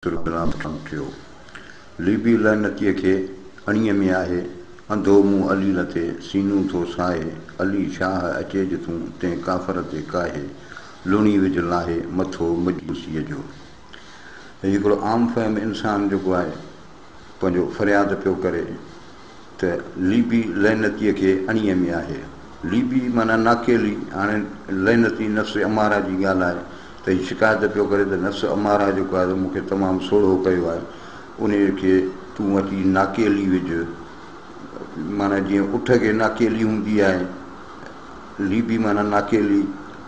سلام ٿيو. ليبي لعنتيء کي اڻيء ۾ آهي، انڌو منهن عليل تي، سينو ٿو ساهي، علي شاهه اچيج تون، تنهن ڪافر تي ڪاهي، لوڻي وجهه لاهي، مٿو مجوسيء جو. هي هڪڙو عام فهم انسان جيڪو آهي، پنهنجو فرياد پيو ڪري. ته ليبي لعنتيء کي اڻيء ۾ آهي. ليبي معنيٰ ناڪيلي، هاڻي لعنتي نفس اماره جي ڳالهه آهي ته هي شڪايت پيو ڪري ته نفس اماره جيڪو آهي سو مون کي تمام سوڙهو ڪيو آهي، انهيء کي تون اچي ناڪيلي وجهه، معنيٰ جيئن اٺ کي ناڪيلي هوندي آهي، ليبي معنيٰ ناڪيلي،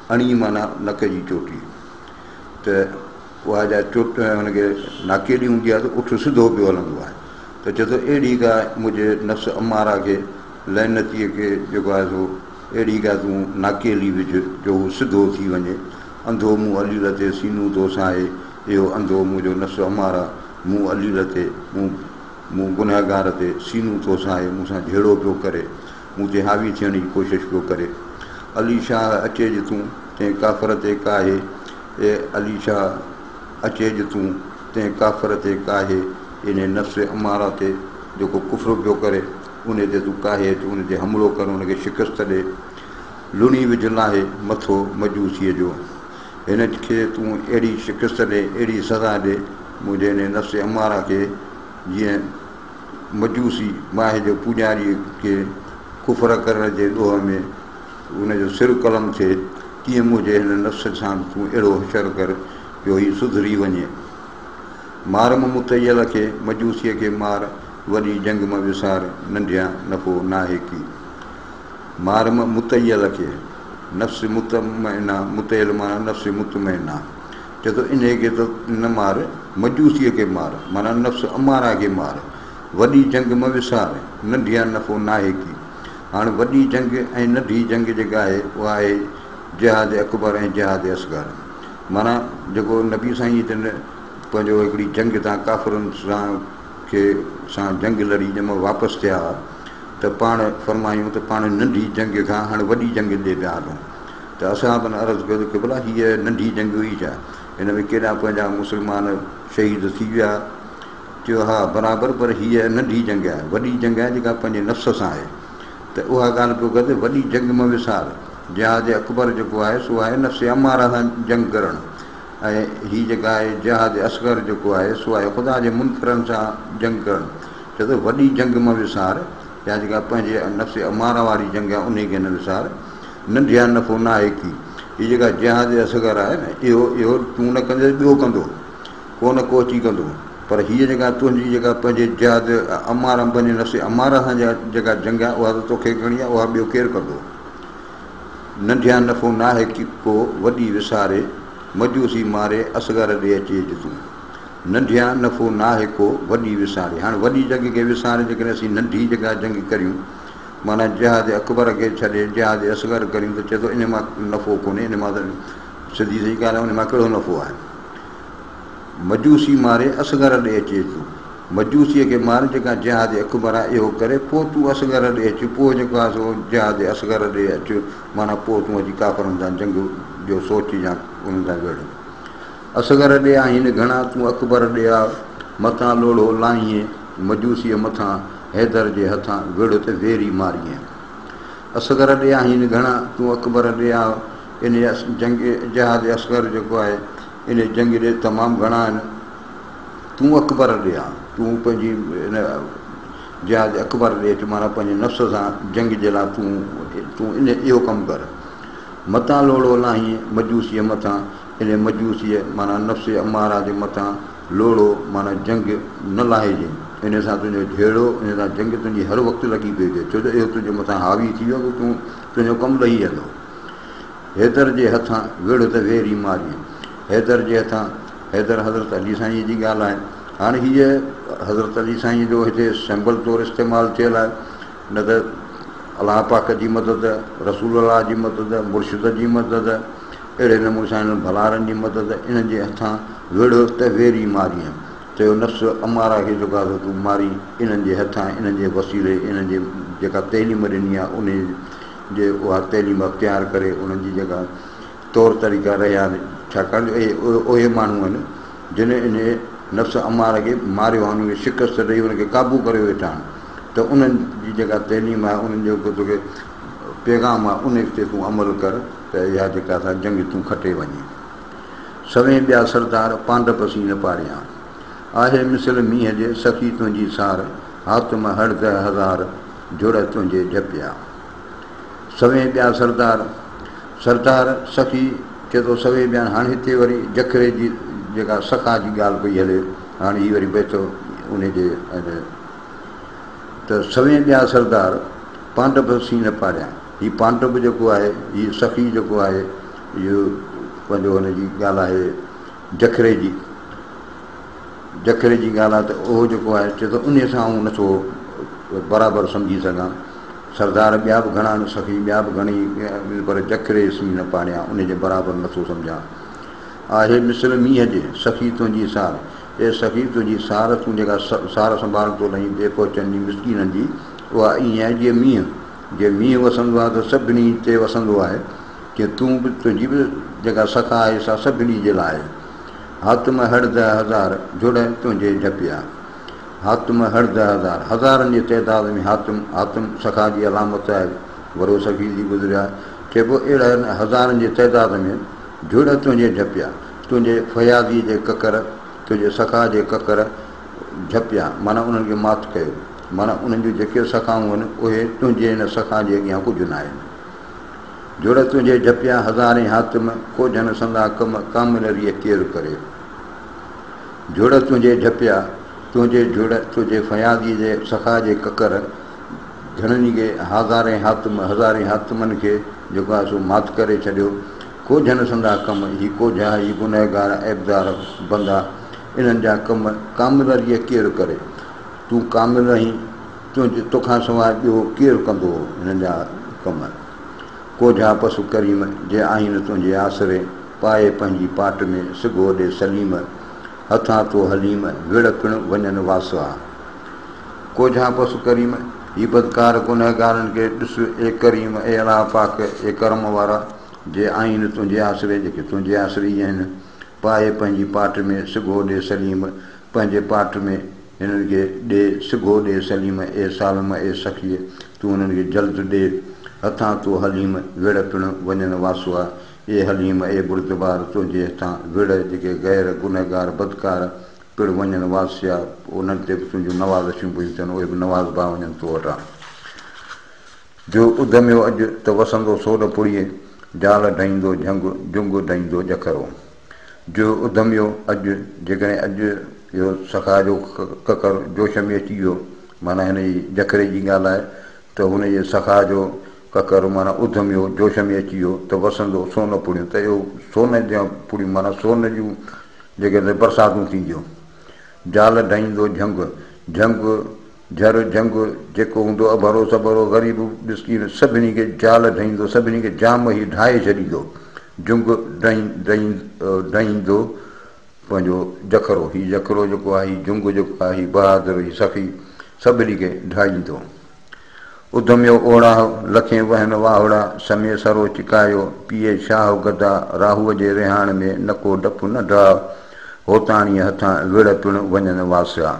اڻي معنيٰ نڪ جي چوٽي ته اها جا چوٽ هن کي ناڪيلي هوندي آهي ته اٺ سڌو پيو هلندو آهي. ته چئي ٿو اهڙي ڪا منهنجي نفس اماره کي، لعنتيء کي، جيڪو آهي سو اهڙي ڪا تون ناڪيلي وجهه جو هو سڌو ٿي وڃي. انڌو مون عليل تي سينو ٿو ساهي، اهو انڌو منهنجو نفس اماره مون عليل تي، مون مون گنهگار تي سينو ٿو ساهي، مون سان جهيڙو پيو ڪري، مون تي حاوي ٿيڻ جي ڪوشش پيو ڪري. علي شاهه اچيج تون، تنهن ڪافر تي ڪاهي، اي علي شاهه اچيج تون، تنهن ڪافر تي ڪاهي، انهي نفس اماره تي جيڪو ڪفر پيو ڪري، انهي تي تون ڪاهي اچ، ان تي حملو ڪر، ان کي شڪست ڏي. لڻي وجهه لاهي مٿو مجوسيء جو. هن کي تون اهڙي شڪست ڏي، اهڙي سزا ڏي، منهنجي انهي نفس اماره کي، جيئن مجوسي باهه جي پوڄاريء کي ڪفر ڪرڻ جي ڏوهه ۾ ان جو سر قلم ٿئي، تيئن منهنجي هن نفس سان به تون اهڙو حشر ڪر، جو هي سڌري وڃي. مار م متعيل کي، مجوسيء کي مار، وڏي جنگ م وسار، ننڍيان نفعو ناهي ڪي. مار م متعيل کي، نفس مطمئنه، متعيل معنيٰ نفس مطمئنه، چئي ٿو انهيء کي ته نه مار، مجوسيء کي مار، معنيٰ نفس اماره کي مار، وڏي جنگ م وسار، ننڍيان نفعو ناهي ڪي. هاڻ وڏي جنگ ۽ ننڍي جنگ جيڪا آهي، اها آهي جهاد اڪبر ۽ جهاد اصغر. معنيٰ جيڪو نبي سائين جن پنهنجو هڪڙي جنگ تان ڪافرن سان کي سان جنگ لڙي جنهن مان واپس ٿيا ها ته پاڻ فرمايون ته پاڻ ننڍي جنگ کان هاڻ وڏي جنگ ڏي پيا هلون ته اصحابن عرض ڪيو ته قبلا هيء ننڍي جنگ هئي ڇا هن ۾ ڪيڏا پنهنجا مسلمان شهيد ٿي ويا چيو ها برابر پر هيء ننڍي جنگ آهي وڏي جنگ آهي جيڪا پنهنجي نفس سان آهي ته اها ڳالهه پيو ڪري ته وڏي جنگ م وسار، جهاد اڪبر جيڪو آهي سو آهي نفس اماره سان جنگ ڪرڻ ۽ هي جيڪا آهي جهاد اصغر جيڪو آهي سو آهي خدا جي منڪرن سان جنگ ڪرڻ. چئي ٿو وڏي جنگ م وسار يا جيڪا پنهنجي نفس اماره واري جنگ آهي انهي کي نه وسار، ننڍيان نفعو ناهي ڪي. هي جيڪا جهاد اصغر آهي نه اهو اهو تون نه ڪندين ٻيو ڪندو. ڪو نه ڪو اچي ڪندو، پر هيء جيڪا تنهنجي جيڪا پنهنجي جهاد اماره پنهنجي نفس اماره سان جيڪا جنگ آهي، اها ته توکي ڪرڻي آهي، اها ٻيو ڪير ڪندو؟ ننڍيان نفعو ناهي ڪو، وڏي وساري، مجوسي ماري، اصغر ڏي اچيج تون. ننڍيان نفعو ناهي ڪو، وڏي وساري. هاڻ وڏي جنگ کي وساري جيڪڏهن اسين ننڍي جيڪا جنگ ڪريون، معنيٰ جهاد اڪبر کي ڇڏي جهاد اصغر ڪريون ته چئي ٿو ان مان نفعو ڪونهي، ان مان ته سڌي سئي ڳالهه آهي، ان مان ڪهڙو نفعو آهي؟ مجوسي ماري اصغر ڏي اچي تون مجوسيء کي مار جيڪا جهاد اڪبر آهي اهو ڪري پوء تون اصغر ڏي اچ پوء جيڪو آهي سو جهاد اصغر ڏي اچ معنيٰ پوء تون اچي ڪافرن سان جنگ جو سوچ يا انهن سان وڙهه اصغر ڏي آهين گهڻا تون اڪبر ڏي آ متان لوڙهو لاهين مجوسيء مٿان حيدر جي هٿان وڙهه ته ويري مارين اصغر ڏي آهين گهڻا تون اڪبر ڏي آ انهيء جنگ جهاد اصغر جيڪو آهي انهيء جنگ ڏي تمام گهڻا آهن. تون اڪبر ڏي آ، تون پنهنجي ان جهاد اڪبر ڏي اچ معنيٰ پنهنجي نفس سان جنگ جي لاء تون تون ان اهو ڪم ڪر. متان لوڙهو لاهين مجوسيء مٿان، انهيء مجوسيء معنيٰ نفس اماره جي مٿان لوڙهو معنيٰ جنگ نه لاهجين. انهيء سان تنهنجو جهيڙو، انهيء سان جنگ تنهنجي هر وقت لڳي پئي هجي، ڇو جو اهو تنهنجي مٿان حاوي ٿي ويو ته تون تنهنجو ڪم لهي ويندو. حيدر جي هٿان ويڙهه ته ويري مارين. حيدر جي هٿان، حيدر حضرت علي سائينء جي ڳالهه آهي. هاڻ هيء حضرت علي سائينء جو هتي سيمبل طور استعمال ٿيل آهي، نه ته الله پاڪ جي مدد، رسول الله جي مدد، مرشد جي مدد، اهڙي نموني سان انهن ڀلارن جي مدد، انهن جي هٿان ويڙهه ته ويري مارين. چيو نفس اماره کي جيڪو آهي سو تون مارين، انهن جي هٿان، انهن جي وسيلي، انهن جي جيڪا تعليم ڏني آهي، انهيء جي اها تعليم اختيار ڪري انهن جي جيڪا طور طريقا رهيا آهن ڇاڪاڻ جو اهي اهي ماڻهو آهن جن انهي نفس اماره کي ماريو آهي، انهن کي شڪست ڏئي انهن کي قابو ڪري ويٺا آهن ته انهن جي جيڪا تعليم آهي، انهن جو جيڪو توکي پيغام آهي، ان تي تون عمل ڪر ته اها جيڪا سا جنگ تون کٽي وڃين. سوين ٻيا سردار پانڊپ سين نه پاڙيان. آهي مثل مينهن جي سخي تنهنجي سار، حاتم هڙده هزار جڙ تنهنجي جهپيا. سوين ٻيا سردار، سردار سخي چئي ٿو سوين ٻيا هاڻي هتي وري جکري جي جيڪا سخا جي ڳالهه پئي هلي هاڻي هي وري بيت انهي جي ته سوين ٻيا سردار پانڊپ سين نه پاڙيان. هي پانڊپ جيڪو آهي هي سخي جيڪو آهي اهو پنهنجو هن جي ڳالهه آهي جکري جي جکري جي ڳالهه آهي ته اهو جيڪو آهي چئي ٿو انهي سان آئون نٿو برابر سمجهي سگهان. سردار ٻيا به گهڻا آهن، سخي ٻيا به گهڻي آهن، پر جکري سين نه پاڙيان، انهي جي برابر نٿو سمجهان. آهي مثل مينهن جي، سخي تنهنجي سار. اي سخي تنهنجي سار، تون جيڪا سار سنڀال ٿو لهين بي پهچن جي، مسڪينن جي، اها ائين آهي جيئن مينهن. جيئن مينهن وسندو آهي ته سڀني تي وسندو آهي، تيئن تون به، تنهنجي به جيڪا سخا آهي سا سڀني جي لاء آهي. حاتم هڙده هزار، جڙ تنهنجي جهپيا. حاتم هڙده هزار، هزارن جي تعداد ۾ حاتم، حاتم سخا جي علامت آهي، وڏو سخي ٿي گذريو آهي. چئبو اهڙن هزارن جي تعداد ۾ جڙ تنهنجي جهپيا، تنهنجي فياضيء جي ڪڪر، تنهنجي سخا جي ڪڪر جهپيا، معنيٰ انهن کي مات ڪيو، معنيٰ انهن جون جيڪي سخائون آهن، اهي تنهنجي هن سخا جي اڳيان ڪجهه ناهن. جڙ تنهنجي جهپيا هزارين حاتم، ڪوجهن سندا ڪم، ڪامل ريء ڪير ڪري. جڙ تنهنجي جهپيا، تنهنجي جڙ، تنهنجي فياضيء جي سخا جي ڪڪر، گهڻن ئي کي هزارين حاتم، هزارين حاتمن کي جيڪو آهي سو مات ڪري ڇڏيو. ڪوجهن سندا ڪم، هي ڪوجها، هي گنهگار، عيبدار بندا، انهن جا ڪم ڪامل ريء ڪير ڪري؟ تون ڪامل آهين، تنهنجي توکان سواء ٻيو ڪير ڪندو هنن جا ڪم؟ ڪوجها پس ڪريم، جي آهين تنهنجي آسري، پائي پنهنجي پاٽ ۾، سگهو ڏي سليم، هٿان تو حليم، وڙ پڻ وڃن واسئا. ڪوجها پس ڪريم، هي بدڪار گنهگارن کي ڏس، اي ڪريم، اي الله پاڪ، اي ڪرم وارا، جي آهين تنهنجي آسري، جيڪي تنهنجي آسري ئي آهن، پائي پنهنجي پاٽ ۾، سگهو ڏي سليم، پنهنجي پاٽ ۾، هنن کي ڏي، سگهو ڏي سليم، اي سالم، اي سخيء، تون هنن کي جلد ڏي، هٿان تو حليم، وڙ پڻ وڃن واسئا، اي حليم، اي بردبار، تنهنجي هٿان وڙ، جيڪي غير، گنهگار، بدڪار، پڻ وڃن واسيا، انهن تي به تنهنجون نوازشون پيون ٿين، اهي به نوازبا وڃن تو وٽان. جو اڌميو اڄ ته وسندو سوڏ پڙيء، جال ڍئيندو جهنگ، جنگ ڍئيندو جکرو. جو اڌميو اڄ، جيڪڏهن اڄ اهو سخا جو ڪڪر جوش ۾ اچي ويو، معنيٰ هن جي جکري جي ڳالهه آهي ته هن جي سخا جو ڪڪر معنيٰ اڌميو جوش ۾ اچي ويو ته وسندو سون پڙيون ته اهو سون جون پڙيون معنيٰ سون جون جيڪي برساتون ٿينديون. جال ڍئيندو جهنگ، جهنگ، جھر جھنگ جيڪو هوندو اڀرو سڀرو غريب مسڪين سڀني کي جال ڍئيندو سڀني کي جام هي ڍائي ڇڏيندو جنگ ڍئيندو پنهنجو جکرو هي جکرو جيڪو آهي هي جنگ جيڪو آهي هي بهادر هي سخي سڀني کي ڍائيندو. اڌميو اوڙاهه لکين وهن واهڙا سمي سرو چڪايو پيئي شاهه گدا راهوء جي رهاڻ ۾ نه ڪو ڊپ نه ڊاء هوتاڻيء هٿان وڙ پڻ وڃن واسيا.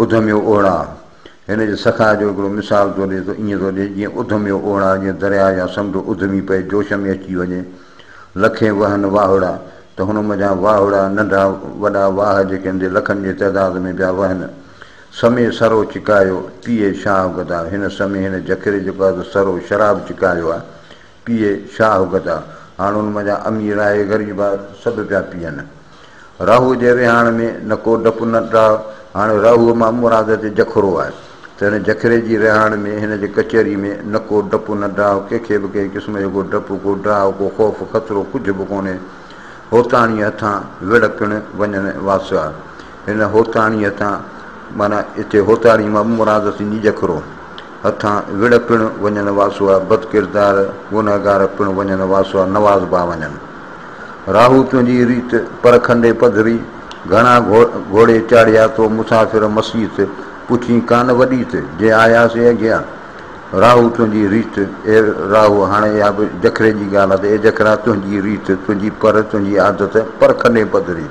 اڌميو اوڙاهه، هن جي سخا جو هڪڙو مثال ٿو ڏئي ته ائين ٿو ڏئي جيئن اڌميو اوڙاهه جيئن درياء يا سمنڊ اڌمي پئي جوش ۾ اچي وڃي. لکين وهن واهڙا ته هن منجهان واهڙا ننڍا وڏا واهه جيڪي هن جي لکن جي تعداد ۾ پيا وهن. سمي سرو چڪايو، پيئي شاهه گدا، هن سمي هن جکري جيڪو آهي سو سرو شراب چڪايو آهي، پيئي شاهه گدا، هاڻ ان منجهان امير آهي غريب آهي سڀ پيا پيئن. راهوء جي رهاڻ ۾ نه ڪو ڊپ نه ڊاء. هاڻي راهوء مان مراد هتي جکرو آهي ته هن جکري جي رهاڻ ۾، هن جي ڪچهري ۾ نه ڪو ڊپ نه ڊاء، ڪنهن کي به ڪنهن قسم جو ڪو ڊپ، ڪو ڊاء، ڪو خوف خطرو ڪجهه به ڪونهي. هوتاڻيء هٿان وڙ پڻ وڃن واسيا. هن هوتاڻيء هٿان معنيٰ هتي هوتاڻي مان به مراد ٿيندي جکرو. هٿان وڙ پڻ وڃن واسيا، بدڪردار، گنهگار پڻ وڃن واسيا، نوازبا وڃن. راهو تنهنجي ريت، پر کنڊي پڌري، گهڻا گهوڙي چاڙهيا تو مسافر مسيت، پڇين ڪانه وڏيت، جي آيا سي اگهيا. راهو تنهنجي ريت، اي راهو هاڻي اها به جکري جي ڳالهه آهي ته اي جکرا تنهنجي ريت، تنهنجي پر، تنهنجي عادت، پر کنڊي پڌري،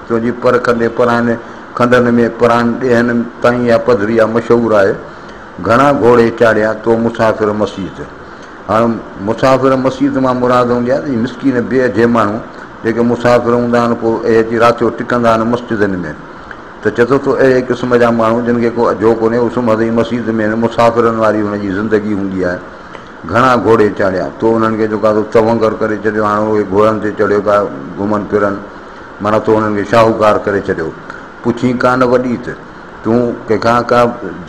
تنهنجي پر کنڊي پرائن کنڊن ۾ پرائن ڏيهن تائين اها پڌري آهي، مشهور آهي. گهڻا گهوڙي چاڙهيا تو مسافر مسيت. هاڻ مسافر مسيت مان مراد هوندي آهي ته هي مسڪين بي اجهي ماڻهو جيڪي مسافر هوندا آهن پوء اهي اچي رات جو ٽڪندا آهن مسجدن ۾ ته چئي ٿو ته اهڙي قسم جا ماڻهو جن کي ڪو اجهو ڪونهي هو سمهندي ئي مسيت ۾ آهن مسافرن واري هن جي زندگي هوندي آهي. گهڻا گهوڙي چاڙهيا تو انهن کي جيڪو آهي سو تونگر ڪري ڇڏيو هاڻ اهي گهوڙن تي چڙهيو پيا گهمن ڦرن معنيٰ تو انهن کي شاهوڪار ڪري ڇڏيو. پڇين ڪانه وڏي ته تون ڪنهن کان ڪا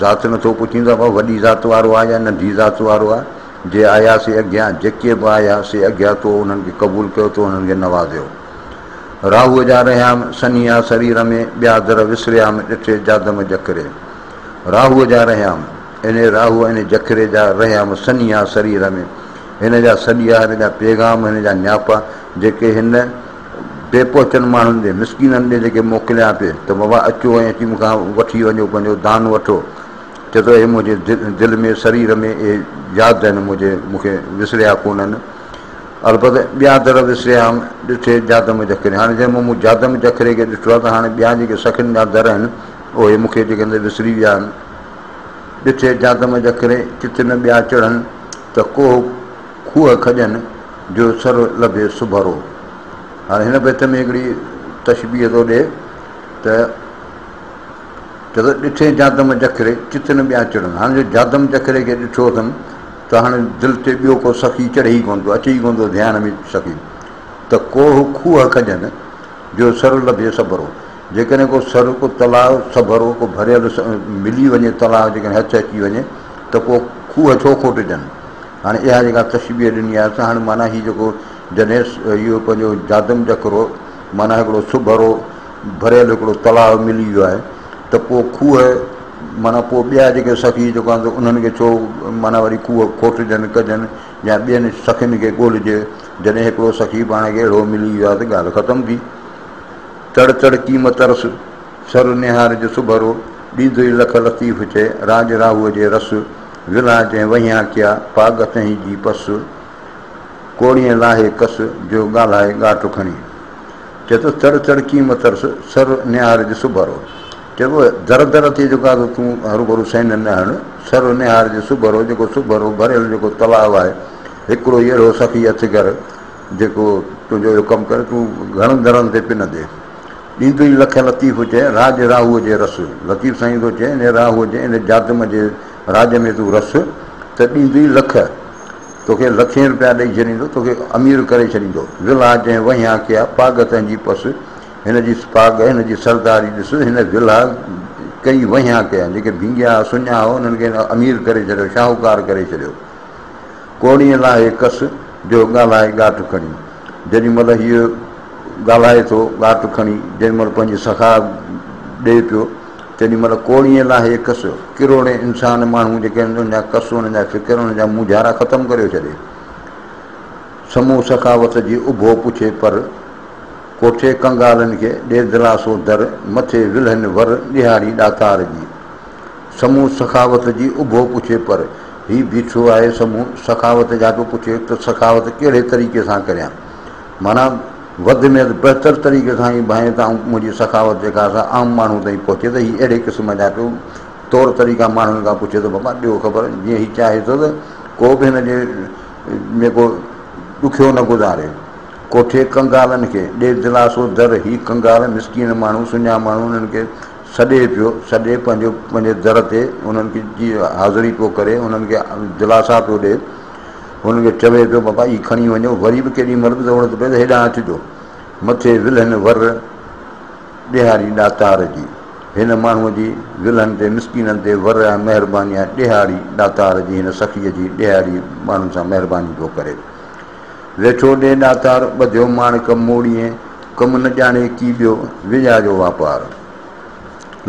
ذات نٿو پڇين ته بابا وڏي ذات وارو آهي يا ننڍي ذات وارو آهي. جي آيا سي اڳيان، جيڪي به آيا سي اڳيان تو انهن کي قبول ڪيو، تو انهن کي نوازيو. راهوء جا رهيام سنيها سرير ۾، ٻيا در وسريام ڏٺي جادم جکري. راهوء جا رهيام، انهي راهوء انهي جکري جا رهيام سنيها سرير ۾. هن جا سڏيا، هن جا پيغام، هن جا نياپا، جيڪي هن بي پهچن ماڻهن ڏي، مسڪينن ڏي جيڪي موڪليا پئي ته بابا اچو ۽ اچي مون کان وٺي وڃو پنهنجو دان وٺو. چئي ٿو اهي منهنجي دل ۾ سرير ۾ اهي ياد آهن منهنجي مون کي وسريا ڪونهن. البت ٻيا در وسريا هئم ڏٺي جادم جکري. هاڻي جنهن مون جادم جکري کي ڏٺو آهي ته هاڻي ٻيا جيڪي سکن جا در آهن اهي مون کي جيڪي وسري ويا آهن. ڏٺي جادم جکري چت نه ٻيا چڙهن ته ڪوهه کوهه کڄن جو سر لڀي سڀرو. هاڻي هن بيت ۾ هڪڙي تشبيهه ٿو ڏئي ته. چئي ٿو، ڏٺي جادم جکري، چت نه ٻيا چڙهن. هاڻي جو جادم جکري کي ڏٺو اٿم ته هاڻي دل تي ٻيو ڪو سخي چڙهي ئي ڪونه ٿو، اچي ئي ڪونه ٿو ڌيان ۾ سخي. ته ڪوهه کوهه کڄن، جو سر لڀي سڀرو. جيڪڏهن ڪو سر، ڪو تلاء سڀرو، ڪو ڀريل ملي وڃي تلاء جيڪڏهن هٿ اچي وڃي ته پوء کوهه ڇو کوٽجن؟ هاڻي اها جيڪا تشبيهه ڏني آهي ته هاڻي معنيٰ هي جيڪو جڏهن اهو پنهنجو جادم جکرو معنيٰ هڪڙو سڀرو ڀريل هڪڙو تلاء ملي ويو آهي ته پوء کوهه معنيٰ پوء ٻيا جيڪي سخي جيڪو آهن انهن کي ڇو معنيٰ وري کوهه کوٽجن ڪجن يا ٻين سخين کي ڳولجي جڏهن هڪڙو سخي پاڻ کي اهڙو ملي ويو آهي ته ڳالهه ختم ٿي. تڙ تڙ ڪيم ترس، سر نهارج سڀرو، ڏيندوئي لک لطيف چئي، راڄ راهوء جي رس، ولها جنهن وهيان ڪيا، پاڳ تنهين جي پس، ڪوڙين لاهي ڪس، جو ڳالهائي ڳاٽ کڻي. چئي ٿو، تڙ تڙ ڪيم ترس، سر نهارج سڀرو. چئبو، در در تي جيڪو آهي سو تون هروڀرو سين نه هڻ، سر نهارج سڀرو، جيڪو سڀرو ڀريل جيڪو تلاء آهي، هڪڙو ئي اهڙو سخي هٿ ڪر، جيڪو تنهنجو اهو ڪم ڪري، تون گهڻن درن تي پنندين. ڏيندوئي لک لطيف چئي، راڄ راهوء جي رس. لطيف سائين ٿو چئي، انهيء راهوء جي، انهيء جادم جي راڄ ۾ تون رس، ته ڏيندوئي لک. توکي لکين روپيا ڏئي ڇڏيندو، توکي امير ڪري ڇڏيندو. ولها جنهن وهيان ڪيا، پاڳ تنهن جي پس. هن جي پاڳ، هن جي سرداري ڏس، هن ولها ڪئي وهيان ڪيا، جيڪي ڀينگيا ها، سڃا ها، انهن کي هن امير ڪري ڇڏيو، شاهوڪار ڪري ڇڏيو. ڪوڙين لاهي ڪس، جو ڳالهائي ڳاٽ کڻي. جيڏي مهل هيء ڳالهائي ٿو ڳاٽ کڻي، جيڏي مهل پنهنجي سخا ڏئي پيو، تيڏي مهل ڪوڙين لاهي ڪس، ڪروڙين انسان ماڻهو جيڪي آهن انهن جا ڪس، انهن جا فڪر، انهن جا مونجهارا ختم ڪريو ڇڏي. سمون سخاوت جي اڀو پڇي پر، ڪوٺي ڪنگالن کي ڏي دلاسو در، مٿي ولهن ور ڏيهاڙي ڏاتار جي. سمون سخاوت جي اڀو پڇي پر، هي بيٺو آهي سمون سخاوت جا پيو پڇي ته سخاوت ڪهڙي طريقي سان ڪريان. معنيٰ وڌ ۾ وڌ بهتر طريقي سان هي ڀانئين ته آئون منهنجي سخاوت جيڪا سا عام ماڻهو تائين پهچي ته هي اهڙي قسم جا پيو طور طريقا ماڻهن کان پڇي ٿو بابا ڏيو خبر جيئن هي چاهي ٿو ته ڪو به هن جي ۾ ڪو ڏکيو نه گذاري. ڪوٺي ڪنگالن کي ڏي دلاسو در هي ڪنگال مسڪين ماڻهو سڃا ماڻهو انهن کي سڏي پيو سڏي پنهنجو پنهنجي در تي انهن کي جي حاضري پيو ڪري انهن کي دلاسا پيو ڏي. هن کي چوي پيو، بابا هي کڻي وڃو، وري به ڪيڏي مهل به ضرورت پئي ته هيڏانهن اچجو. مٿي ولهن ور ڏيهاڙي ڏاتار جي. هن ماڻهوء جي ولهن تي، مسڪينن تي ور ۽ مهرباني آهي، ڏيهاڙي ڏاتار جي هن سخيء جي ڏيهاڙي ماڻهن سان مهرباني پيو ڪري. ويٺو ڏي ڏاتار، ٻڌيو ماڻڪ موڙيين، ڪم نه ڄاڻي ڪي ٻيو، وڄا جو واپار.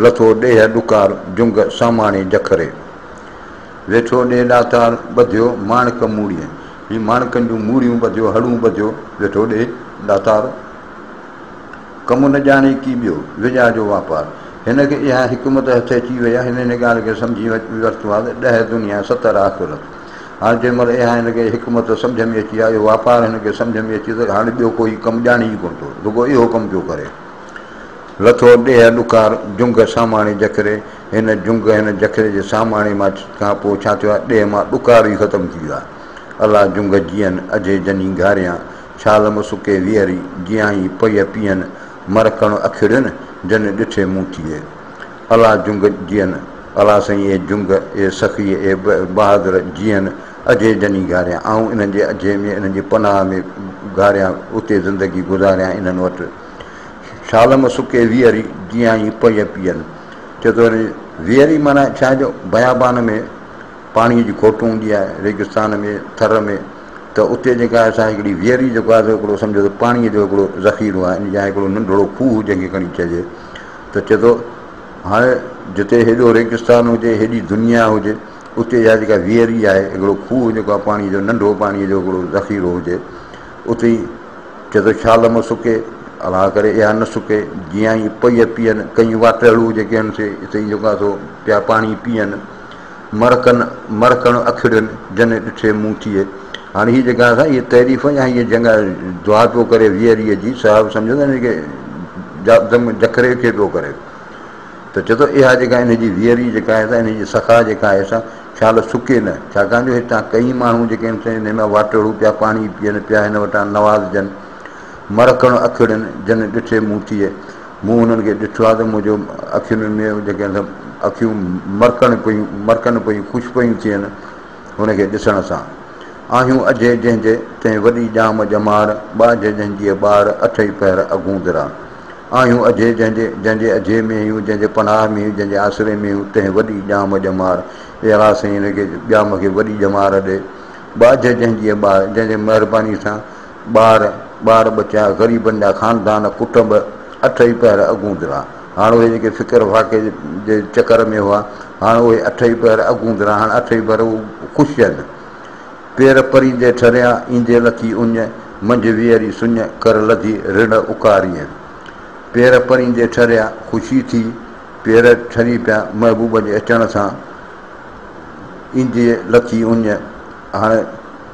لٿو ڏيهه ڏڪار، جنگ ساماڻي جکري. ويٺو ڏي ڏاتار، ٻڌيو ماڻڪ موڙيين. هي ماڻڪن جون موڙيون ٻڌيو، هڙون ٻڌيو، ويٺو ڏي ڏاتار. ڪم نه ڄاڻي ڪي ٻيو، وڄا جو واپار. هن کي اها حڪمت هٿ اچي وئي آهي، هن ان ڳالهه کي سمجهي ورتو آهي ته ڏهه دنيا ستر آخرت. هاڻ جنهن مهل اها هن کي حڪمت سمجهه ۾ اچي آهي، اهو واپار هن کي سمجهه ۾ اچي ته هاڻ ٻيو ڪوئي ڪم ڄاڻي ئي ڪونه ٿو، رڳو اهو ڪم پيو ڪري. لٿو ڏيهه ڏڪار، جنگ ساماڻي جکري، هن جنگ هن جکري جي ساماڻي مان کان پوء ڇا ٿيو آهي؟ ڏيهه مان ڏڪار ئي ختم ٿي ويو آهي. الله جنگ جيئن، اجهي جني گهاريان، ڇال م سڪي ويهري، جيان ئي پئي پيئن، مرڪڻ اکڙين، جن ڏٺي مون ٿئي. الله جنگ جيئن، الله سائين اي جنگ، اي سخي، اي بهادر، جيئن، اجهي جني گهاريان، آئون انهن جي اجهي ۾، انهن جي پناهه ۾ گهاريان، اتي زندگي گذاريان انهن وٽ. ڇال م سڪي ويهري، جيان ئي پئي پيئن. چئي ٿو وري ويهري معنيٰ ڇا جو بيابان ۾ پاڻيء جي کوٽ هوندي آهي، ريگستان ۾، ٿر ۾، ته اتي جيڪا آهي سا هڪڙي ويهري جيڪو آهي سو هڪڙو سمجهو ته پاڻيء جو هڪڙو ذخيرو آهي يا هڪڙو ننڍڙو کوهه جنهن کي کڻي چئجي ته چئي ٿو هاڻي جتي هيڏو ريگستان هجي، هيڏي دنيا هجي، اتي اها جيڪا ويهري آهي، هڪڙو کوهه جيڪو آهي پاڻيء جو ننڍو پاڻيء جو هڪڙو ذخيرو هجي، اتي چئي ٿو ڇا لم سڪي، الله ڪري اها نه سڪي، جيان ئي پئي پيئن، ڪئين واٽهڙو جيڪي آهن سي اتي ئي جيڪو آهي سو پيا پاڻي پيئن، مرڪن مرڪڻ اکڙين، جن ڏٺي مون ٿئي. هاڻي هي جيڪا آهي هيء تعريف يا هيء جنگ دعا پيو ڪري ويئريء جي، صاحب سمجهو ته هن کي دم جکري کي پيو ڪري. ته چئي ٿو اها جيڪا ان جي ويئري جيڪا آهي سا ان جي سخا جيڪا آهي سا ڇال سڪي نه، ڇاڪاڻ جو هتان ڪئين ماڻهو جيڪي آهن سي انهي مان واٽهڙو پيا پاڻي پيئن پيا هن وٽان نوازجن. مرڪڻ اکڙين جن ڏٺي مون ٿئي. مون انهن کي ڏٺو آهي ته منهنجو اکين ۾ جيڪي آهن سي اکيون مرڪڻ پيون مرڪن پيون خوش پيون ٿين هن کي ڏسڻ سان. آهيون اجهي جنهن جي تنهن وڏي ڄام ڄمار، ٻاجهه جنهن جيء ٻار، اٺئي پهر اگهوندرا. آهيون اجهي جنهن جي، جنهن جي اجهي ۾ هيون، جنهن جي پناهه ۾ هيون، جنهن جي آسري ۾ هيون، تنهن وڏي ڄام ڄمار. اي الله سائين هن کي ڄام کي وڏي ڄمار ڏي. ٻاجهه جنهن جيء ٻار، جنهن جي مهرباني سان ٻار، ٻار ٻچا، غريبن جا خاندان، ڪٽنب، اٺئي پهر اگهوندرا. هاڻ اهي جيڪي فڪر فاقي جي چڪر ۾ هئا، هاڻ اهي اٺئي پهر اگهوندرا، هاڻ اٺئي پهر هو خوش آهن. پير پريندي ٺريا، ايندي لٿي اڃ، منجهه ويئري سڃ، ڪر لڌي رڙ اڪاريين. پير پريندي ٺريا، خوشي ٿي، پير ٺري پيا، محبوب جي اچڻ سان، ايندي لٿي اڃ. هاڻي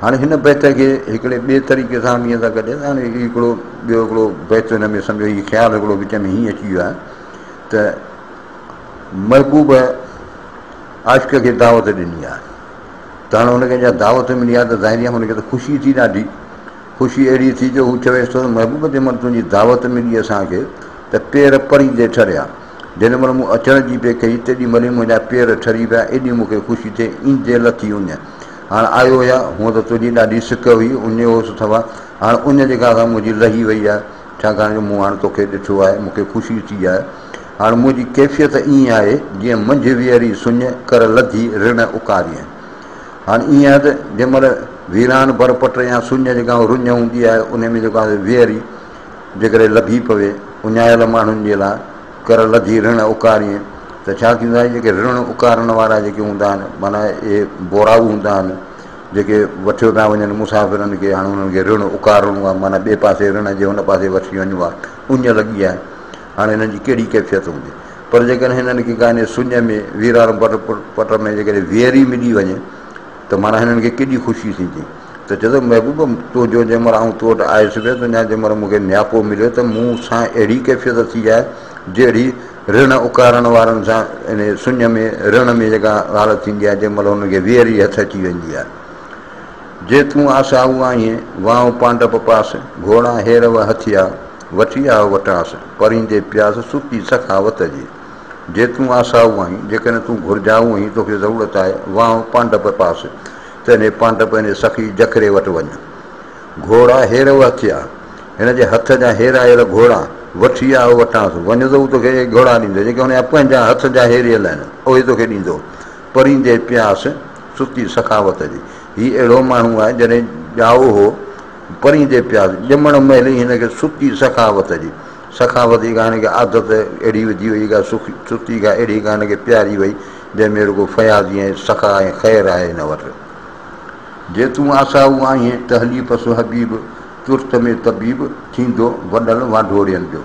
هاڻي هن بيت کي هڪڙي ٻئي طريقي سان به ائين ٿا ڪڍي ته هاڻي هي هڪڙو ٻيو هڪڙو بيت هن ۾ سمجهو هي خيال هڪڙو وچ ۾ هيئن اچي ويو آهي ته محبوب عاشق کي دعوت ڏني آهي ته هاڻي هن کي جا دعوت ملي آهي ته ظاهري آهي هن کي ته خوشي ٿي ڏاڍي خوشي اهڙي ٿي جو هو چويس ٿو ته محبوب جنهن مهل تنهنجي دعوت ملي اسان کي ته پير پريندي ٺريا جيڏي مهل مون اچڻ جي پئي ڪئي تيڏي مهل ئي منهنجا پير ٺري پيا ايڏي مون کي خوشي ٿي ايندي لٿي اڃ هاڻ آيو هيا هونء ته تنهنجي ڏاڍي سڪ هئي اڃ هوس ٿوا هاڻ اڃ جيڪا سا منهنجي لهي وئي آهي ڇاڪاڻ جو مون هاڻ توکي ڏٺو آهي مون کي خوشي ٿي آهي هاڻ منهنجي ڪيفيت ائين آهي جيئن منجهه ويئري سڃ ڪر لڌي رڻ اڪارين. هاڻ ائين آهي ته جنهن مهل ويران بر پٽ يا سڃ جيڪا رڃ هوندي آهي ان ۾ جيڪو آهي ويئري جيڪڏهن لڀي پوي اڃايل ماڻهن جي لاء ڪر لڌي رڻ اڪارين ته ڇا ٿيندو آهي جيڪي رڻ اڪارڻ وارا جيڪي هوندا آهن معنيٰ اهي بورائو هوندا آهن جيڪي وٺيو پيا وڃن مسافرن کي هاڻ انهن کي رڻ اڪارڻو آهي معنيٰ ٻئي پاسي رڻ جي هن پاسي وٺي وڃڻو آهي اڃ لڳي آهي هاڻي هنن جي ڪهڙي ڪيفيت هوندي؟ پر جيڪڏهن هنن کي ڪا انهيء سڃ ۾، ويران بر پٽ ۾ جيڪڏهن ويري ملي وڃي ته معنيٰ هنن کي ڪيڏي خوشي ٿيندي. ته چئي ٿو، محبوب! تنهنجو جنهن مهل آئون تو وٽ آيس پيو، تنهنجا جنهن مهل مون کي نياپو مليو ته مون سان اهڙي ڪيفيت ٿي آهي، جهڙي رڻ اڪارڻ وارن سان انهيء سڃ ۾، رڻ ۾ جيڪا حالت ٿيندي آهي، جنهن مهل هنن کي ويري هٿ اچي ويندي آهي. جي تون آسائو آهين، وانء پانڊپ پاس، گهوڙا هير و هٿيا، وٺي آء وٽانس، پريندي پياس، ستي سخاوت جي. جي تون آسائو آهين، جيڪڏهن تون گهرجائو آهين، توکي ضرورت آهي، وانء پانڊپ پاس، ته انهي پانڊپ انهي سخي جکري وٽ وڃ. گهوڙا هير و هٿيا، هن جي هٿ جا هيرايل گهوڙا، وٺي آء وٽانس، وڃ ته هو توکي اهي گهوڙا ڏيندو، جيڪي هن جا پنهنجا هٿ جا هيريل آهن، اهي توکي ڏيندو. پريندي پياس، ستي سخاوت جي. هي اهڙو ماڻهو آهي، جڏهن ڄائو هو، پريندي پياس، ڄمڻ مهل ئي هن کي ستي سخاوت جي، سخاوت جي ڪا هن کي عادت اهڙي وڌي وئي، ڪا ستي ڪا اهڙي ڪا هن کي پياري وئي، جنهن ۾ رڳو فياضي ۽ سخا ۽ خير آهي هن وٽ. جي تون آسائو آهين ته هلي پس حبيب، ترت ۾ طبيب، ٿيندو وڏل واڍوڙين جو.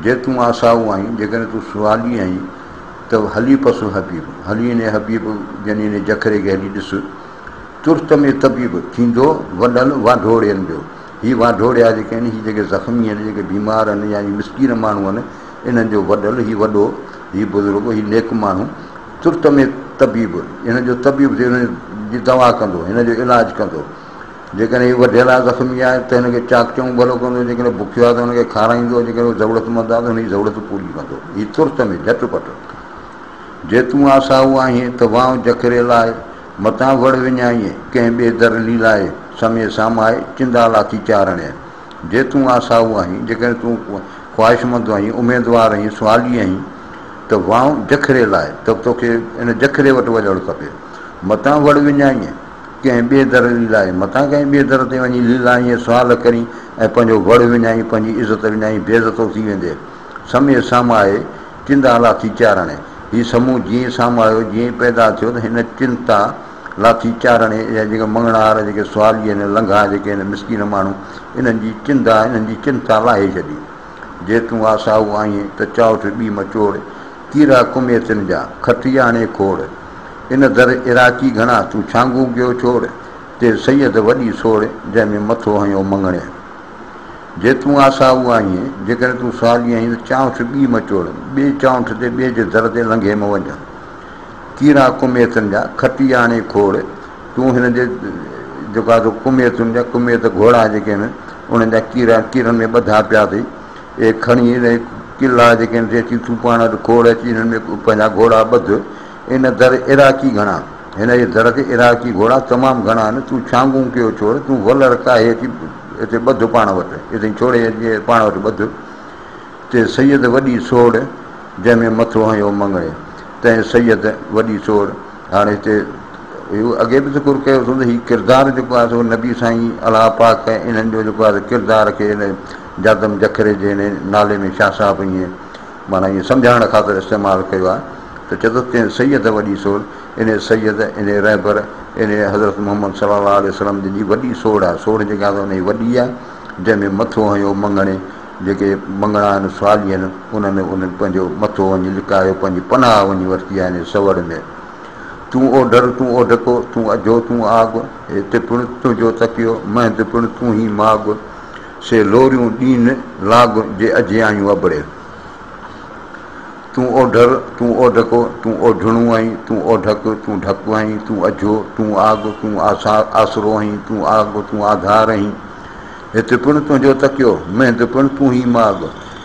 جي تون آسائو آهين، جيڪڏهن تون سوالي آهين، ته هلي پس حبيب، هلي انهيء حبيب يعني انهيء جکري کي هلي ڏس. ترت ۾ طبيب، ٿيندو وڏل واڍوڙين جو. هي واڍوڙيا جيڪي آهن، هي جيڪي زخمي آهن، جيڪي بيمار آهن يا هي مسڪين ماڻهو آهن، انهن جو وڏل، هي وڏو، هي بزرگ، هي نيڪ ماڻهو، ترت ۾ طبيب، هن جو طبيب ٿي هن جي دوا ڪندو، هن جو علاج ڪندو. جيڪڏهن هي وڍيل آهي، زخمي آهي ته هن کي چاڪ چڱو ڀلو ڪندو، جيڪڏهن بکيو آهي ته هن کي کارائيندو، جيڪڏهن هو ضرورتمند آهي ته هن جي ضرورت پوري ڪندو. هي ترت ۾، جهٽ پٽ. جي تون آسائو آهين ته وانء جکري لاء، متان وڙ وڃائين، ڪنهن ٻئي در ليلائي، سمي سامائي، چندا لاٿي چارڻي. جي تون آسائو آهين، جيڪڏهن تون خواهشمند آهين، اميدوار آهين، سوالي آهين ته وانء جکري لاء، ته توکي ان جکري وٽ وڃڻ کپي. متان وڙ وڃائين، ڪنهن ٻئي در ليلائي، متان ڪنهن ٻئي در تي وڃي ليلائين، سوال ڪرين ۽ پنهنجو وڙ وڃائين، پنهنجي عزت وڃائين، بي عزتو ٿي ويندين. سمي سامائي، چنتا لاٿي چارڻي. هي سمون جيئن ئي سامايو، جيئن ئي پيدا ٿيو ته هن چنتا لاٿي چارڻي يا جيڪي مڱڻهار، جيڪي سوالي آهن، لنگها جيڪي آهن، مسڪين ماڻهو، انهن جي چنتا، انهن جي چنتا لاهي ڇڏي. جي تون آسائو آهين ته چائوٺ ٻي مچوڙ، ڪيرا ڪميتن جا، کٽي آڻي کوڙ. ان در عراقي گهڻا، تون ڇانگون ڪيو ڇوڙ، تي سيد وڏي سوڙ، جنهن ۾ مٿو هنيو مڱڻي. جي تون آسائو آهين، جيڪڏهن تون سوالي آهين ته چانئٺ ٻي مچوڙ، ٻي چانئٺ تي ٻئي جي در تي لنگهي م وڃ. ڪيرا ڪميتن جا، کٽي آڻي کوڙ، تون هن جي جيڪو آهي سو ڪميتن جا، ڪميت گهوڙا جيڪي آهن، انهن جا ڪيرا ڪيرن ۾ ٻڌا پيا اٿئي، اهي کڻي اهي ڪلا جيڪي آهن سي اچي تون پاڻ وٽ کوڙ اچي انهن ۾ پنهنجا گهوڙا ٻڌ. ان در عراقي گهڻا، هن جي در تي عراقي گهوڙا تمام گهڻا آهن، تون ڇانگون ڪيو ڇوڙ، تون ولر ڪاهي اچي اتي ٻڌ پاڻ وٽ، اتي ڇوڙي اچي پاڻ وٽ ٻڌ. تي سيد وڏي سوڙ، جنهن ۾ مٿو هنيو مڱڻي، تنهن سيد وڏي سوڙ. هاڻي هتي اهو اڳي به ذڪر ڪيو اٿم ته هي ڪردار جيڪو آهي سو نبي سائين الله پاڪ ۽ انهن جو جيڪو آهي ڪردار کي هن جادم جکري جي هن نالي ۾ شاهه صاحب ائين معنيٰ ائين سمجهائڻ خاطر استعمال ڪيو آهي ته چئي ٿو تنهن سيد وڏي سوڙ، انهي سيد، انهي رهبر، انهي حضرت محمد صلي الله عليه وسلم جن جي وڏي سوڙ آهي، سوڙ جيڪا آهي انهي وڏي آهي، جنهن ۾ مٿو هنيو مڱڻي، جيڪي مڱڻا آهن، سوالي آهن، انهن انهن پنهنجو مٿو وڃي لڪايو، پنهنجي پناهه وڃي ورتي آهي انهي سوڙ ۾. تون اوڍر، تون اوڍڪو، تون اجهو، تون آڳ، هت پڻ تنهنجو تڪيو، مهند پڻ تون ئي ماڳ، سي لوريون ڏين لاڳ، جي اجهي آيون ابڙي. تون اوڍر، تون اوڍڪو، تون اوڍڻو آهين، تون اوڍڪ، تون ڍڪ آهين، تون اجهو، تون آڳ، تون آسرو آهين، تون آڳ، تون آڌار آهين. هت پڻ تنهنجو تڪيو، مهند پڻ تون ئي ماڳ.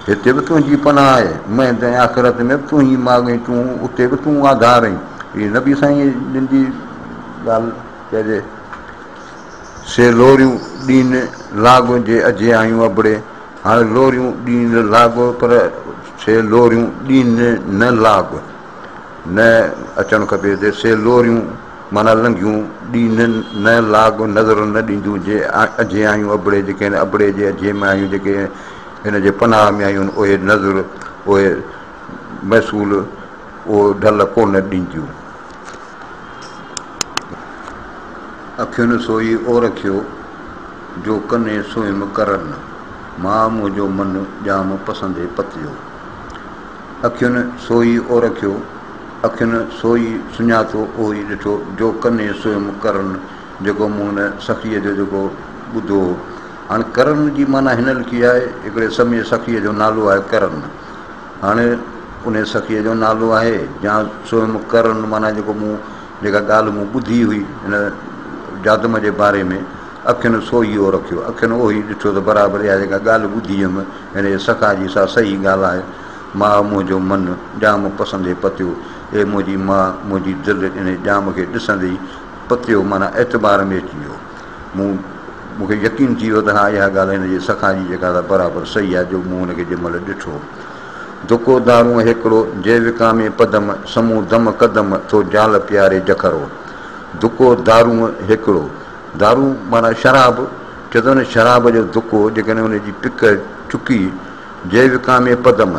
هتي به تنهنجي پناهه آهي، مهند ۽ آخرت ۾ به تون ئي ماڳ ۽ تون اتي به تون آڌار آهين. هي نبي سائين جن جي ڳالهه چئجي. سي لوريون ڏين لاڳ، جي اجهي آيون ابڙي. هاڻي لوريون ڏين لاڳ، پر سي لوريون ڏين نه لاڳ، نه اچڻ کپي هتي. سي لوريون معنيٰ لنگهيون، ڏين نه لاڳ، نظر نه ڏينديون، جي اجهي آيون ابڙي، جيڪي هن ابڙي جي اجهي ۾ آيون، جيڪي هن جي پناهه ۾ آيون، اهي نظر، اهي محصول، اهو ڍل ڪونه ڏينديون. اکين سوئي اورکيو، جو ڪني سوئم ڪرن، ماء منهنجو من ڄام پسندي پتيو. اکين سوئي اورکيو، اکين سوئي سڃاتو، اهوئي ڏٺو، جو ڪني سوئم ڪرن، جيڪو مون هن سخيء جو جيڪو ٻڌو هو. هاڻ ڪرن جي معنيٰ هن لکي آهي، هڪڙي سمي سخيء جو نالو آهي ڪرن. هاڻي انهيء سخيء جو نالو آهي يا سوئم ڪرن معنيٰ جيڪو مون جيڪا ڳالهه مون ٻڌي هئي هن جادم جي باري ۾ اکين سو ئي اهو رکيو اکين اهو ئي ڏٺو ته برابر اها جيڪا ڳالهه ٻڌي هيم هن جي سخا جي سا صحيح ڳالهه آهي ماء منهنجو من ڄام پسندي پتيو اي منهنجي ماء منهنجي دل انهيء ڄام کي ڏسندي ئي پتيو معنيٰ اعتبار ۾ اچي ويو مون مون کي يقين ٿي ويو ته ها اها ڳالهه هن جي سخا جي جيڪا سا برابر صحيح آهي جو مون هن کي جنهن مهل ڏٺو. دڪو دارون هيڪڙو، جي وڪامي پدم، سمون دم قدم، ٿو جال پياري جکرو. دڪو دارون هيڪڙو، دارون معنيٰ شراب، چئي ٿو نه شراب جو دڪو جيڪڏهن ان جي پڪ چڪي، جي وڪامي پدم،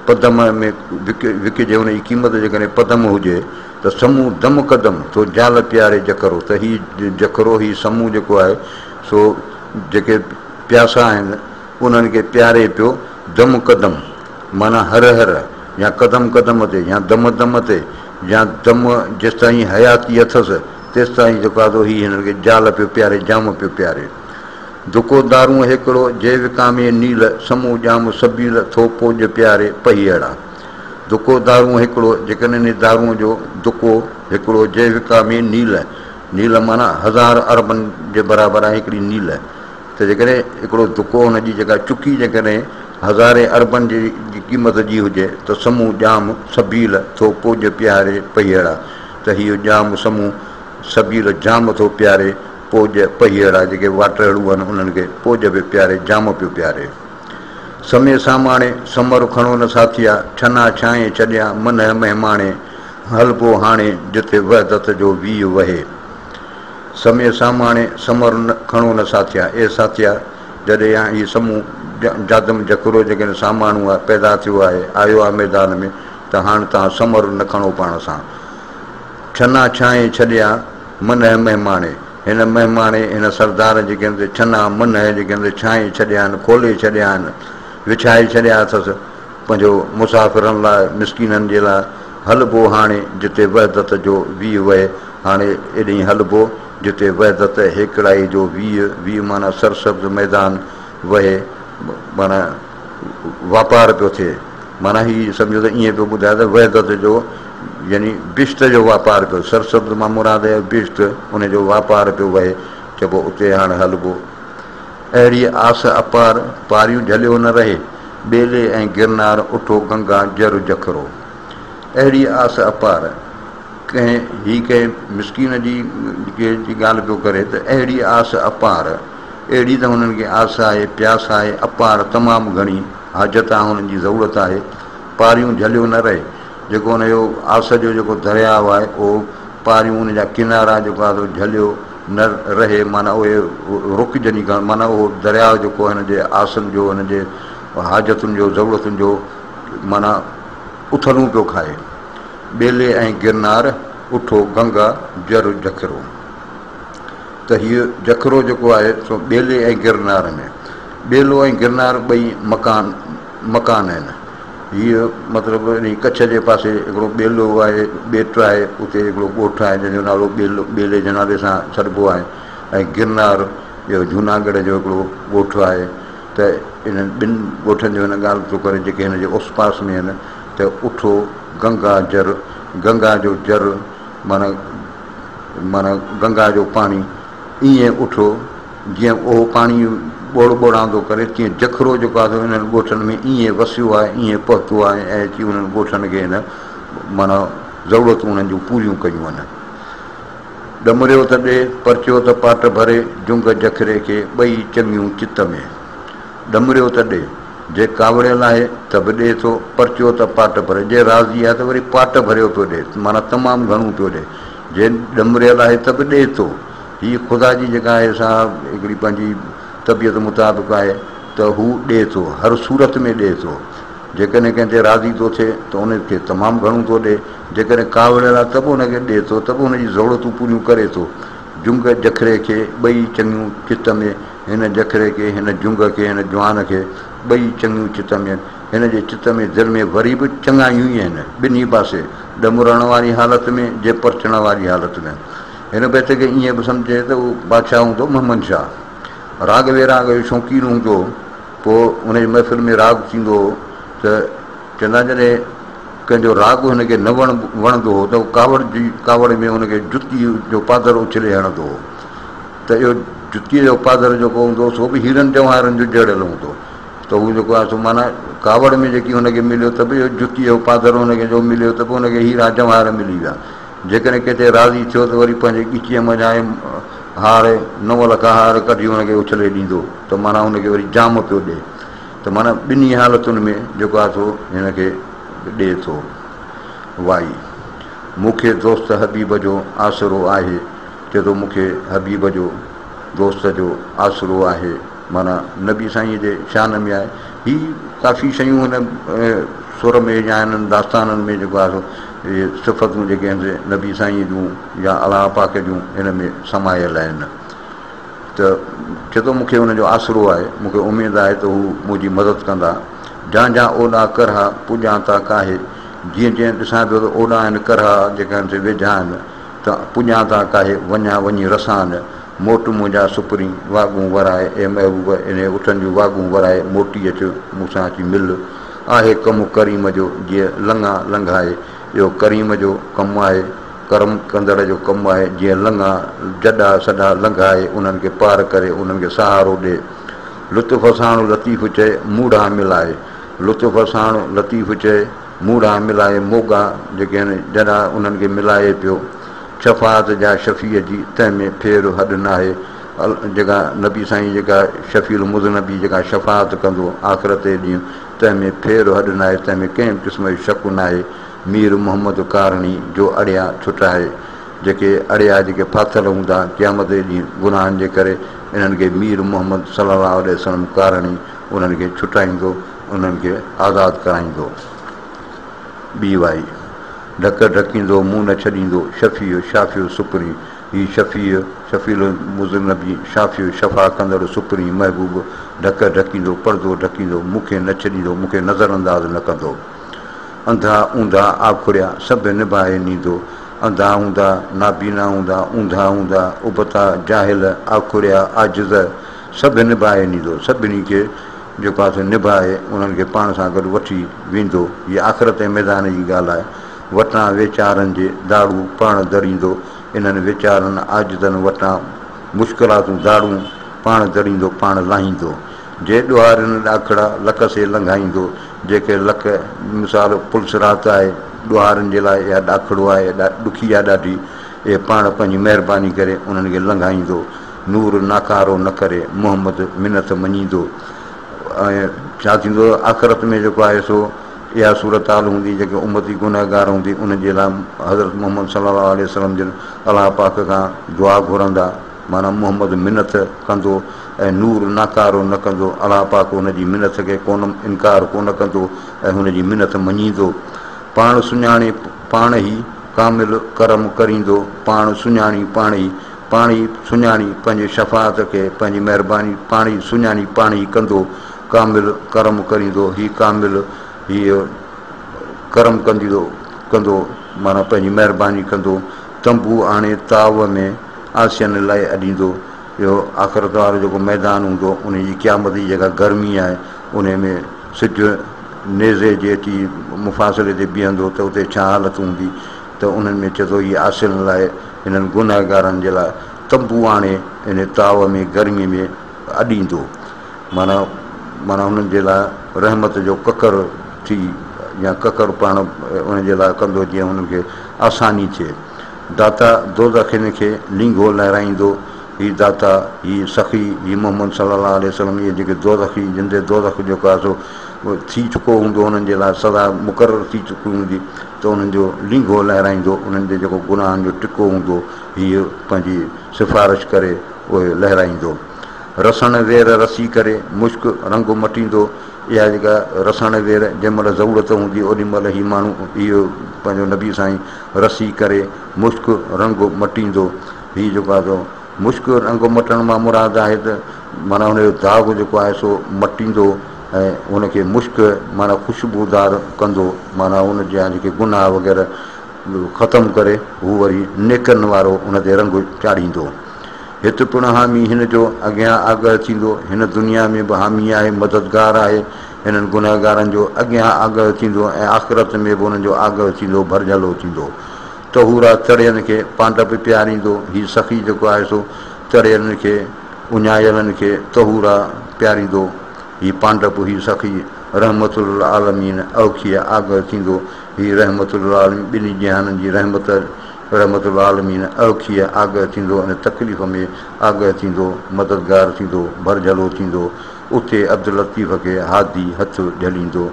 پدم ۾ وڪجي ان جي قيمت جيڪڏهن پدم هجي ته سمون دم قدم ٿو جال پياري جکرو ته هي جکرو هي سمون جيڪو آهي سو جيڪي پياسا آهن انهن کي پياري پيو دم قدم معنيٰ هر هر يا قدم قدم تي يا دم دم تي يا دم جيستائين حياتي اٿس تيستائين جيڪو آهي سو هي هنن کي جال پيو پياري جام پيو پياري. دڪو دارون هيڪڙو، جي وڪامي نيل، سمون ڄام سبيل، ٿو پوڄ پياري پهيئڙا. دڪو دارون هيڪڙو، جيڪڏهن انهي دارون جو دڪو هڪڙو، جي وڪامي نيل، نيل معنيٰ هزار اربن جي برابر آهي هڪڙي نيل، ته جيڪڏهن هڪڙو دڪو ان جي جيڪا چڪي جيڪڏهن هزارين اربن جي قيمت جي هجي ته سمون ڄام سبيل، ٿو پوڄ پياري پهيئڙا. ته هيء ڄام سمون سبيل جام ٿو پياري پوڄ پهيئڙا جيڪي واٽهڙو آهن انهن کي پوڄ به پياري جام پيو پياري. سمي ساماڻي سمر کڻو نه ساٿيا ڇنا ڇانئين ڇڏيان منهه مهماڻي هلبو هاڻي جتي وحدت جو ويء وهي. سمي ساماڻي سمر کڻو نه ساٿيا اي ساٿيا جڏهن هي سمون جادم جکرو جيڪڏهن ساماڻو آهي پيدا ٿيو آهي آيو آهي ميدان ۾ ته هاڻ توهان سمر نه کڻو پاڻ سان. ڇنا ڇانئين ڇڏيا منهه مهماڻي. هن مهماڻي، هن سردار جيڪي آهن سي ڇنا منهه جيڪي آهن سي ڇانئين ڇڏيا آهن، کولي ڇڏيا آهن، وڇائي ڇڏيا اٿس پنهنجو مسافرن لاء، مسڪينن جي لاء. هلبو هاڻي جتي وحدت جو ويء وهي. هاڻي ايڏهين هلبو جتي وحدت، هيڪڙائي جو ويء، ويء معنيٰ سرسبز ميدان، وهي معنيٰ واپار پيو ٿئي. معنيٰ هي سمجهو ته ائين پيو ٻڌائي ته وحدت جو يعني بهشت جو واپار پيو، سرسبز مان مراد آهي بهشت، ان جو واپار پيو وهي، چئبو اتي هاڻ هلبو. اهڙي آس اپار، پاريون جهليو نه رهي، ٻيلي ۽ گرنار، اٺو گنگا جر جکرو. اهڙي آس اپار، ڪنهن هي ڪنهن مسڪين جي جي ڳالهه پيو ڪري ته اهڙي آس اپار، اهڙي ته هنن کي آس آهي، پياس آهي، اپار تمام گهڻي حاجت آهي، هنن جي ضرورت آهي، پاريون جهليو نه رهي، جيڪو ان جو آس جو جيڪو درياء آهي، اهو پاريون ان جا ڪنارا جيڪو آهي سو جهليو نه رهي، معنيٰ اهي رڪجن ئي ڪانه، معنيٰ اهو درياء جيڪو هن جي آسن جو، هن جي حاجتن جو، ضرورتن جو معنيٰ اٿلون پيو کائي. ٻيلي ۽ گرنار، اٺو گنگا، جر جکرو. ته هيء جکرو جيڪو آهي سو ٻيلي ۽ گرنار ۾. ٻيلو ۽ گرنار ٻئي مڪان مڪان آهن. هيء مطلب انهي ڪڇ جي پاسي هڪڙو ٻيلو آهي، ٻيٽ آهي، اتي هڪڙو ڳوٺ آهي جنهن جو نالو ٻيلو ٻيلي جي نالي سان سڏبو آهي ۽ گرنار اهو جوناڳڙهه جو هڪڙو ڳوٺ آهي ته انهن ٻن ڳوٺن جو هن ڳالهه ٿو ڪري جيڪي هن جي اوس پاس ۾ آهن ته اٺو گنگا جر گنگا جو جر معنيٰ معنيٰ گنگا جو پاڻي ائين اٺو جيئن اهو پاڻي ٻوڙ ٻوڙاندو ڪري تيئن جکرو جيڪو آهي سو انهن ڳوٺن ۾ ائين وسيو آهي ائين پهتو آهي ۽ اچي انهن ڳوٺن کي هن معنيٰ ضرورتون انهن جون پوريون ڪيون آهن. ڏمريو ته ڏي، پرچيو ته پاٽ ڀري، جنگ جکري کي ٻئي چڱيون چت ۾. ڏمريو ته ڏي. جي ڪاوڙيل آهي ته به ڏئي ٿو، پرچيو ته پاٽ ڀري، جي راضي آهي ته وري پاٽ ڀريو پيو ڏئي، معنيٰ تمام گهڻو پيو ڏئي، جي ڏمريل آهي ته به ڏئي ٿو. هيء خدا جي جيڪا آهي سا هڪڙي پنهنجي طبيعت مطابق آهي ته هو ڏئي ٿو، هر صورت ۾ ڏئي ٿو. جيڪڏهن ڪنهن تي راضي ٿو ٿئي ته ان کي تمام گهڻو ٿو ڏئي، جيڪڏهن ڪاوڙيل آهي ته به ان کي ڏئي ٿو، ته به ان جي ضرورتون پوريون ڪري ٿو. جنگ جکري کي ٻئي چڱيون چت ۾. هن جکري کي، هن جنگ کي، هن جوان کي، ٻئي چڱيون چت ۾ آهن. هن جي چت ۾، دل ۾، وري به چڱايون ئي آهن، ٻنهي پاسي، ڏمرڻ واري حالت ۾، جي پرچڻ واري حالت ۾. هن بيت کي ائين به سمجهجي ته اهو بادشاهه هوندو محمد شاهه. راڳ ويراڳ جو شوقين هوندو هو. پوء هن جي محفل ۾ راڳ ٿيندو هو ته چوندا آهن جڏهن ڪنهن جو راڳ هن کي نه وڻندو هو ته هو ڪاوڙجي ڪاوڙ ۾ هن کي جتيء جو پادر اڇلي هڻندو هو. ته اهو جتيء جو پادر جيڪو هوندو هو سو به هيرن جواهرن جو جڙيل هوندو هو ته هو جيڪو آهي سو معنيٰ ڪاوڙ ۾ جيڪي هن کي مليو ته به اهو جتيء جو پادر هن کي جو مليو ته به هن کي هيرا جواهر ملي ويا. جيڪڏهن ڪنهن تي راضي ٿيو ته وري پنهنجي ڳچيء منجهان هار، نو لکا هار ڪڍي هن کي اڇلي ڏيندو ته معنيٰ هن کي وري جام پيو ڏئي ته معنيٰ ٻنهي حالتن ۾ جيڪو آهي سو هن کي ڏئي ٿو. وائي، مون کي دوست حبيب جو آسرو آهي. چئي ٿو مون کي حبيب جو، دوست جو، آسرو آهي معنيٰ نبي سائينء جي شان ۾ آهي. هي ڪافي شيون هن سر ۾ يا هنن داستانن ۾ جيڪو آهي سو اهي صفتون جيڪي آهن سي نبي سائينء جون يا الله پاڪ جون هن ۾ سمايل آهن ته چئي ٿو مون کي ان جو آسرو آهي، مون کي اميد آهي ته هو منهنجي مدد ڪندا. جان جان اوڏا ڪرها پڄان تا ڪاهي، جيئن جيئن ڏسان پيو ته اوڏا آهن ڪرها جيڪي آهن سي ويجها آهن. ته پڄان تان ڪاهي، وڃان وڃي رسان. موٽ منهنجا سپرين، واڳون ورائي، اي محبوب! انهي اٺن جون واڳون ورائي موٽي اچ، مون سان اچي مل. آهي ڪم ڪريم جو، جيئن لڱا لنگهائي. اهو ڪريم جو ڪم آهي، ڪرم ڪندڙ جو ڪم آهي، جيئن لڱا، جڏا سڏا لنگهائي، انهن کي پار ڪري، انهن کي سهارو ڏي. لطف ساڻ لطيف چئي، موڙها ملائي. لطف ساڻ لطيف چئي، موڙها ملائي، موڳا جيڪي آهن، جڏا، انهن کي ملائي پيو. شفاعت جا شفيع جي، تنهن ۾ ڦير هڏ ناهي. جيڪا نبي سائين جيڪا شفيع المذنبي جيڪا شفاعت ڪندو آخرت جي ڏينهن، تنهن ۾ ڦير هڏ ناهي، تنهن ۾ ڪنهن به قسم جو شڪ ناهي. مير محمد ڪارڻي جو اڙيا ڇٽائي. جيڪي اڙيا جيڪي ڦاٿل هوندا قيامت جي ڏينهن گناهن جي ڪري، انهن کي مير محمد صلي الله عليه وسلم ڪارڻي انهن کي ڇٽائيندو، انهن کي آزاد ڪرائيندو. ٻي وائي. ڍڪ ڍڪيندو منهن نه ڇڏيندو، شفيع شافع سپرين، هي شفيع، شفيع المذنبين، شافع شفا ڪندڙ سپرين محبوب، ڍڪ ڍڪيندو، پردو ڍڪيندو، مون کي نه ڇڏيندو، مون کي نظر انداز نه ڪندو. انڌا اونڌا آکڙيا، سڀ نڀائي نيندو. انڌا هوندا، نابينا هوندا، اونڌا هوندا، ابتا، جاهل، آکڙيا، عاجز، سڀ نڀائي نيندو. سڀني کي جيڪو آهي سو نڀائي انهن کي پاڻ سان گڏ وٺي ويندو. هيء آخرت جي ميدان جي ڳالهه آهي. وٽان ويچارن جي داڙون پاڻ دڙيندو. انهن ويچارن عاجزن وٽان مشڪلاتون داڙون پاڻ دڙيندو، پاڻ لاهيندو. جي ڏوهارين ڏاکڙا لڪ سي لنگهائيندو. جيڪي لڪ مثال پل صراط آهي، ڏوهارين جي لاء اها ڏاکڙو آهي، ڏکي آهي ڏاڍي. اهي پاڻ پنهنجي مهرباني ڪري انهن کي لنگهائيندو. نور ناڪارو نه ڪري، محمد منت مڃيندو. ۽ ڇا ٿيندو آخرت ۾ جيڪو آهي سو اها صورتحال هوندي جيڪي امتي گنهگار هوندي انهن جي لاء حضرت محمد صلي الله عليه وسلم جن الله پاڪ کان دعا گهرندا معنيٰ محمد منت ڪندو ۽ نور ناڪارو نه ڪندو الله پاڪ ان جي منت کي ڪونه انڪار ڪونه ڪندو ۽ هن جي منت مڃيندو پاڻ سڃاڻي پاڻ ئي ڪامل ڪرم ڪريندو پاڻ سڃاڻي پاڻ ئي پاڻ ئي سڃاڻي پنهنجي شفاعت کي پنهنجي مهرباني پاڻ ئي سڃاڻي پاڻ ئي ڪندو ڪامل ڪرم ڪريندو هي ڪامل هيء ڪرم ڪنديندو ڪندو معنيٰ پنهنجي مهرباني ڪندو تنبو آڻي تاو ۾ عاصين لاء اڏيندو اهو آخرت وارو جيڪو ميدان هوندو ان جي قيامت جي جيڪا گرمي آهي ان ۾ سج نيزي جي اچي مفاصلي تي بيهندو ته اتي ڇا حالت هوندي ته انهن ۾ چئي ٿو هي عاصين لاء هنن گنهگارن جي لاء تنبو آڻي ان تاو ۾ گرمي ۾ اڏيندو معنيٰ معنيٰ هنن جي لاء رحمت جو ڪڪر ٿي يا ڪڪر پاڻ انهن جي لاء ڪندو جيئن هنن کي آساني ٿئي. داتا دوزخين کي لينگهو لهرائيندو، هي داتا، هي سخي، هي محمد صلي الله عليه وسلم اهي جيڪي دوزخي جن تي دوزخ جيڪو آهي سو ٿي چڪو هوندو انهن جي لاء سزا مقرر ٿي چڪي هوندي ته انهن جو لينگهو لهرائيندو انهن تي جيڪو گناهن جو ٽڪو هوندو هيء پنهنجي سفارش ڪري اهي لهرائيندو. رسڻ وير رسي ڪري مشڪ رنگ مٽيندو. اها جيڪا رسڻ وير جنهن مهل ضرورت هوندي اوڏي مهل هي ماڻهو هيء پنهنجو نبي سائين رسي ڪري مشڪ رنگ مٽيندو. هي جيڪو آهي سو مشڪ رنگ مٽڻ مان مراد آهي ته معنيٰ هن جو داغ جيڪو آهي سو مٽيندو ۽ هن کي مشڪ معنيٰ خوشبودار ڪندو معنيٰ هن جا جيڪي گناهه وغيره ختم ڪري هو وري نيڪن وارو ان تي رنگ چاڙهيندو. هت پڻ حامي هن جو اڳيان آڳهه ٿيندو. هن دنيا ۾ به حامي آهي، مددگار آهي، هنن گنهگارن جو اڳيان آڳهه ٿيندو ۽ آخرت ۾ به انهن جو آڳهه ٿيندو، ڀرجهلو ٿيندو. طهورا تڙين کي پانڊپ پياريندو. هي سخي جيڪو آهي سو تڙين کي، اڃايلن کي طهورا پياريندو. هي پانڊپ، هي سخي رحمت للعالمين اوکيء آڳهه ٿيندو. هي رحمت للعالمين ٻنهي جهانن جي رحمت، رحمت للعالمين اوکيء آڳهه ٿيندو ۽ تڪليف ۾ آڳهه ٿيندو، مددگار ٿيندو، ڀرجهلو ٿيندو. اتي عبداللطيف کي هادي هٿ جهليندو.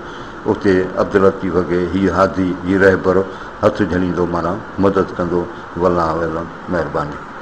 اتي عبداللطيف کي هي هادي، هي رهبر هٿ جهليندو معنيٰ مدد ڪندو. والله اعلم. مهرباني.